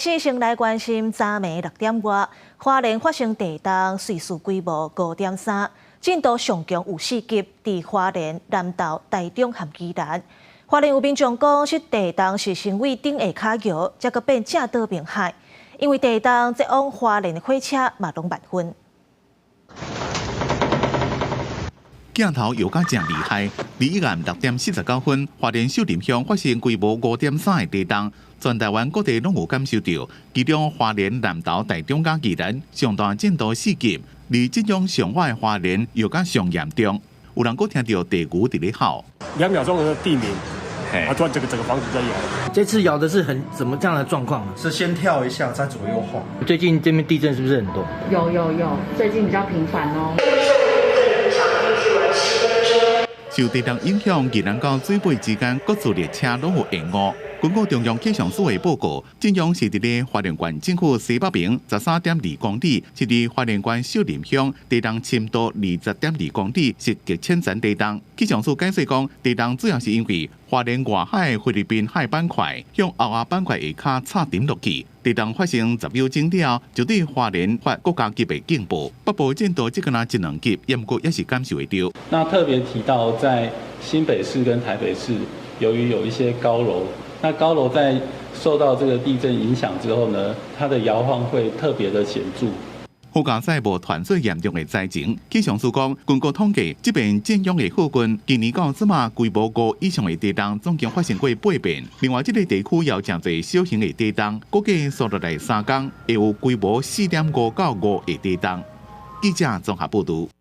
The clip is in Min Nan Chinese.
先來關心昨暝6點外，花蓮發生地動，芮氏規模5.3，震度上強有4級，佇花蓮、南投、台中和宜蘭。花蓮有民眾講，這地動是先對頂下跤搖，才閣變正倒爿海。因為地動，這往花蓮的火車嘛攏慢分。鏡頭搖甲誠厲害，禮一暗6點49分，花蓮秀林鄉發生規模5.3的地動，全台灣各地攏有感受著。其中花蓮、南投、台中佮宜蘭上大震度4級，而這種上外花蓮搖甲上嚴重，有人閣聽著地牛佇咧吼。 2秒鐘的地鳴，啊，突然這個整個房子在搖。這次搖的是很怎麼這樣的狀況？是先跳一下，再左右晃。最近這邊地震是不是很多？有有有，最近比較頻繁哦。受地動影響，宜蘭到水尾之間各自列車攏有延誤。根據中央氣象署的報告，震央是佇咧花蓮縣政府西北邊13.2公里，是佇花蓮縣秀林鄉地動深度20.2公里，是極淺層地動。氣象署解釋講，地動主要是因為花蓮外海菲律賓海板塊向歐亞板塊下跤插沉落去，地動發生10秒鐘了，就對花蓮發國家級的警報。北部震度只敢若一兩級，毋過也是感受會著。那特別提到在新北市跟台北市，由於有一些高樓。那高樓在受到這個地震影響之後呢，它的搖晃會特別的顯著。好佳哉無傳出嚴重的災情。氣象署講，根據統計，這邊震央的附近，今年到這馬規模5以上的地動總共發生過八遍。另外，這個地區也有誠濟小型的地動，估計紲落來3工會有規模4.5到5的地動。記者綜合報導。